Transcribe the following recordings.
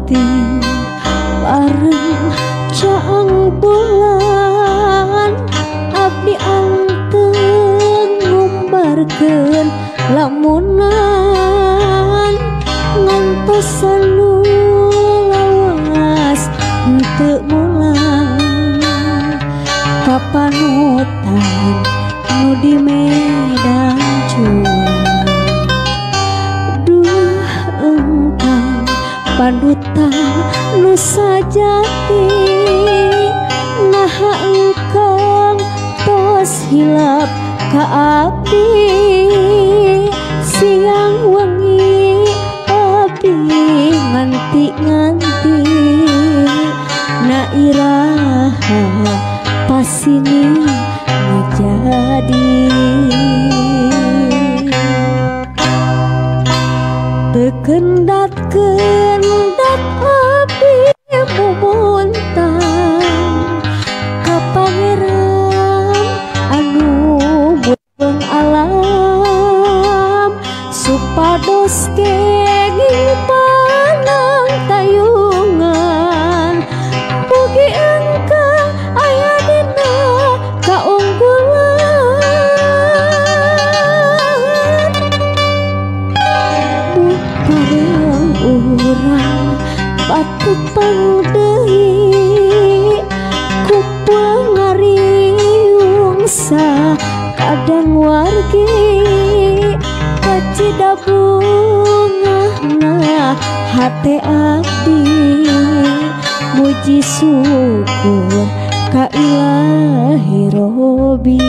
peuting bareng caang bulan abdi anteng ngumbarkeun lamunan ngantosan nu lawas henteu mulang kapanutan nu di Medan Juang. Duh engkang panutan nu sajati naha engkang tos hilap ka abdi siang wengi abdi nganti-nganti na iraha pasini ngajadi. Tekendat kendat abdi mumuntang ka pangeran anu murbeung alam supados kenging panang tayungan mugi engkang aya dina kaunggulan pareng urang patepang deui kumpul ngariung sakadang wargi kacida bungahna hate abdi muji syukur ka Ilahi Robi.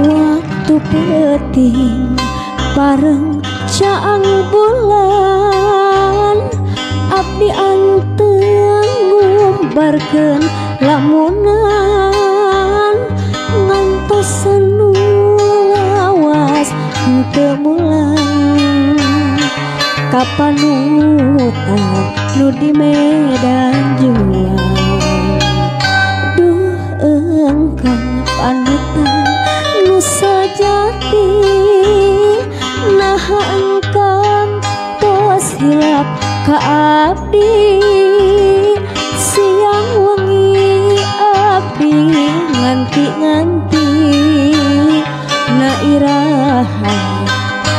Waktu peuting bareng caang bulan abdi anteng ngumbarkeun lamunan ngantosan nu lawas henteu mulang kapanutan nu di Medan Juang. Duh engkang panutan nu sajati naha engkang tos hilap ka abdi siang wengi abdi nganti-nganti na iraha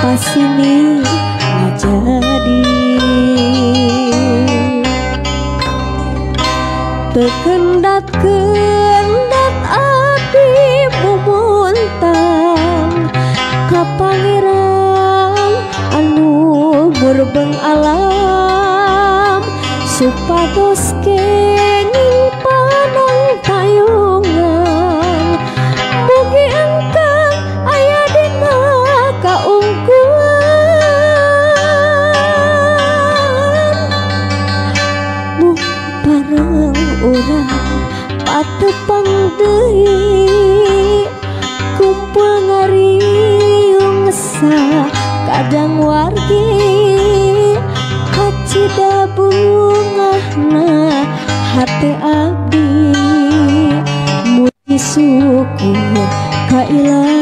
pasini ngajadi. Tekendat kendat abdi mumuntang ka pangeran anu murbeung alam supados kenging panang tayungan mugi engkang aya dina kaunggulan mung pareng urang patepang deui kumpul ngariung sakadang wargi kacida bungahna hate abdi muji syukur ka Ilahi.